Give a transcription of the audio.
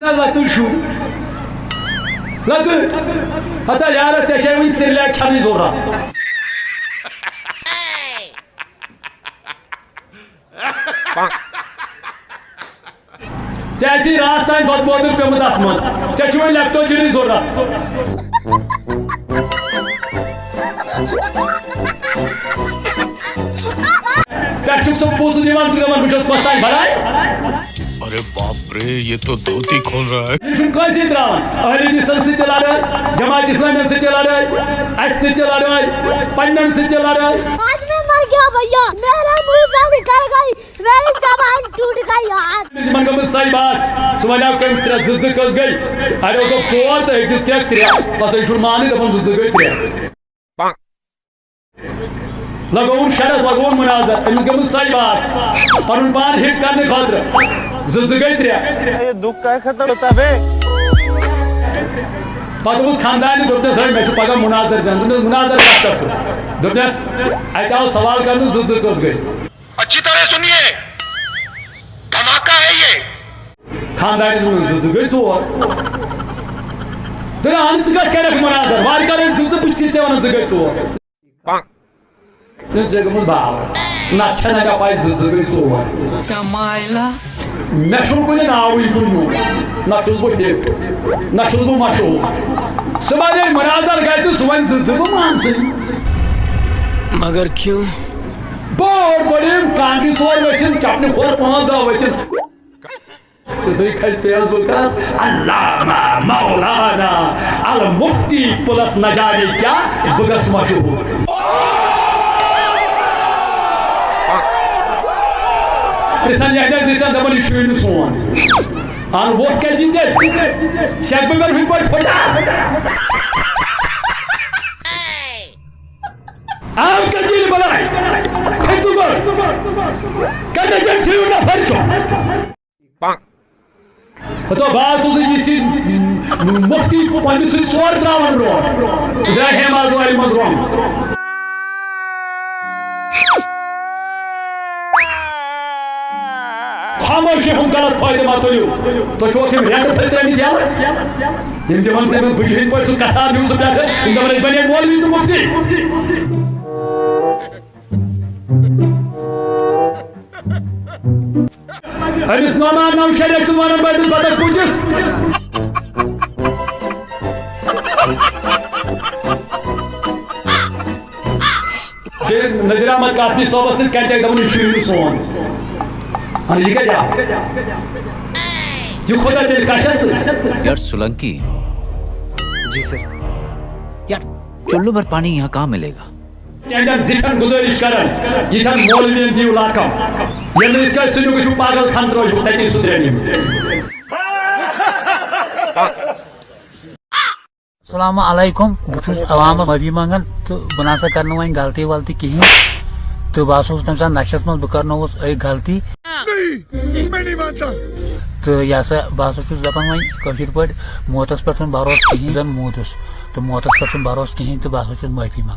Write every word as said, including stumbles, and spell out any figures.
لۄکٕٹۍ شُرۍ۔ لۄکٕٹۍ۔ ہتا یارا، ژےٚ چھے وٕنہِ سِرلیک کھٮ۪نٕچ ضروٗرت۔ ژےٚ آسی راتھ تام دۄد بوتل پیمٕژ اتھ منٛز۔ ژےٚ چھُ وۄنۍ لیپٹوجنٕچ ضروٗرت۔ پٮ۪ٹھ چھُکھ سُہ پوٚز دِوان، ژٕ دَپان، بہٕ چھُس پَستان بَلاے۔ अरे बाप रे, ये तो धोती खोल रहा है। یہِ چھُنہٕ کٲنٛسے ترٛاوان۔ اہل حدیثن سۭتۍ تہِ لڑٲے، جماعت اسلامیَن سۭتۍ تہِ لڑٲے، اَسہِ سۭتۍ تہِ لڑٲے، پننٮ۪ن سۭتۍ تہِ لڑٲے۔ آج میں مر گیا بھیا، میرا منہ بند کر گئی، میری زبان ٹوٹ گئی یار۔ یِمن گٔمٕژ سۄے باتھ، ژٕ وَنیٛاو کٔمۍ ترٛےٚ، زٕ زٕ کٔژ گٔے؟ اَڑیو دوٚپ ژور تہٕ أکۍ دِژ کرٛٮ۪کھ ترٛےٚ۔ بَس یہِ چھُنہٕ مانٕے، دَپان زٕ زٕ گٔے ترٛےٚ۔ لگووُن شرط، لگووُن مناظر، أمِس گٔمٕژ سۄے باتھ۔ پنُن پان ہٹ کرنہٕ خٲطرٕ زٕ زٕ گٔے ترٛےٚ۔ ये दुख का खत्म होता बे? پتہٕ دوٚپُس خاندارنہِ، دوٚپنس، "ہے، مےٚ چھُ پگاہ مناظر زینُن۔" دوٚپنس، "مناظر کتھ پٮ۪ٹھ چھُ؟" دوٚپنس، اتہِ آو سوال کرنہٕ، زٕ زٕ کٔژ گٔے؟ अच्छी तरह सुनिए, धमाका है ये। خاندارنہِ دوٚپنس، "زٕ زٕ گٔے ژور۔" دوٚپنس، "اہن، ژٕ کتھ کرکھ مناظر؟ وارٕ کر زٕ زٕ، بہٕ چھُسے ژےٚ ونان زٕ گٔے ژور۔" نہ، ژےٚ گٔمٕژ باور۔ نتہٕ چھےٚ نہ مےٚ پَے زٕ زٕ گٔے ژور۔ کمایلا۔ مےٚ چھُنہٕ کُنہِ ناوٕے کُنہِ نیوٗمُت۔ نہ چھُس بہٕ ہِٹ، نہ چھُس بہٕ مشہوٗر۔ صُبحن ییٚلہِ مناظر گژھِ، سُہ وَنہِ زٕ زٕ، بہٕ مانسٕے۔ مگر کیوں؟ بور بٔڑِم کانٛگرِ ژور ؤسِم، چپنہِ کھۄر پانٛژھ دَہ ؤسِم۔ تہٕ تُہۍ کھٔسۍ فیس بُکَس علامہ مولانا المفتی پلس نہ جانے کیا، بہٕ گژھٕ مشہوٗر۔ پرٛژھن یَتھ دِژ ژےٚ دَپان، یہِ چھُے نہٕ سون۔ اَہَن ووٚتھ کَتہِ یہِ تیٚلہِ؟ سٮ۪کھ بٔمبٮ۪ن ہٕنٛدۍ پٲٹھۍ پھٕٹا؟ آو کَتہِ ییٚلہِ بَلاے؟ کھٔتِو گۄڈٕ۔ کَتہِ چھُ ژھٕنِو نفر چھُ؟ ہتو بہٕ ہسا اوسُس یِتھ کٔنۍ مُفتی پنجہِ سۭتۍ ژور تراوان برونٛٹھ۔ سُہ درٛاے ہیماز وارِ منٛز رۄنٛگ۔ خاموشی ہُنٛد غلط فٲیدٕ مہ تُلِو۔ تُہۍ چھِو یِم رٮ۪نٛڈٕ پھٔلۍ ترٲومٕتۍ یَلہٕ۔ یِم دِوان تِمن بٕجہِ ہٕنٛدۍ پٲٹھۍ سُہ قصاب ہیوٗ سُہ پٮ۪ٹھٕ۔ یِم دَپان، أسۍ بَنے مولوی تہٕ مُفتی۔ أمِس نعمان نوشہرِ چھُ وَنان، بہٕ أمِس بَدَکھ پوٗتِس۔ بیٚیہِ نذیر احمد قاسمی صٲبَس سۭتۍ contact، دَپان، یہِ چھُ یہِ سون۔ اَہَن، یہِ کَتہِ آو؟ یہِ کھوٚت اَتہِ تیٚلہِ کَچھَس سۭتۍ۔ यार सोलंकी। जी सर। यार, चुल्लू भर पानी यहाँ कहाँ मिलेगा? تِہنٛدٮ۪ن زِٹھٮ۪ن گُزٲرِش کران، یِتھٮ۪ن مولوین دِیِو لقب۔ ییٚلہِ نہٕ یِتھ کٔنۍ سُہ نیُک چھُ پاگل خان ترٲوِو، تَتی سُدرن یِم۔ السلام علیکم، بہٕ چھُس عوامس معٲفی منٛگان تہٕ بہٕ نہ سا کرٕ نہٕ وۄنۍ غلطی ولطی کِہینۍ تہٕ بہٕ ہسا اوسُس تَمہِ ساتہٕ نشس منٛز، بہٕ کرنووُس أکۍ غلطی۔ نہیں، میں نہیں مانتا۔ تہٕ یہِ ہسا بہٕ ہسا چھُس دپان وۄنۍ کٲشِر پٲٹھۍ، موتس پٮ۪ٹھ چھُنہٕ بھروسہٕ کِہینۍ، زن موٗدُس تہٕ موتس پٮ۪ٹھ چھُنہٕ بھروسہٕ کِہینۍ تہٕ بہٕ ہسا چھُس معٲفی منٛگان۔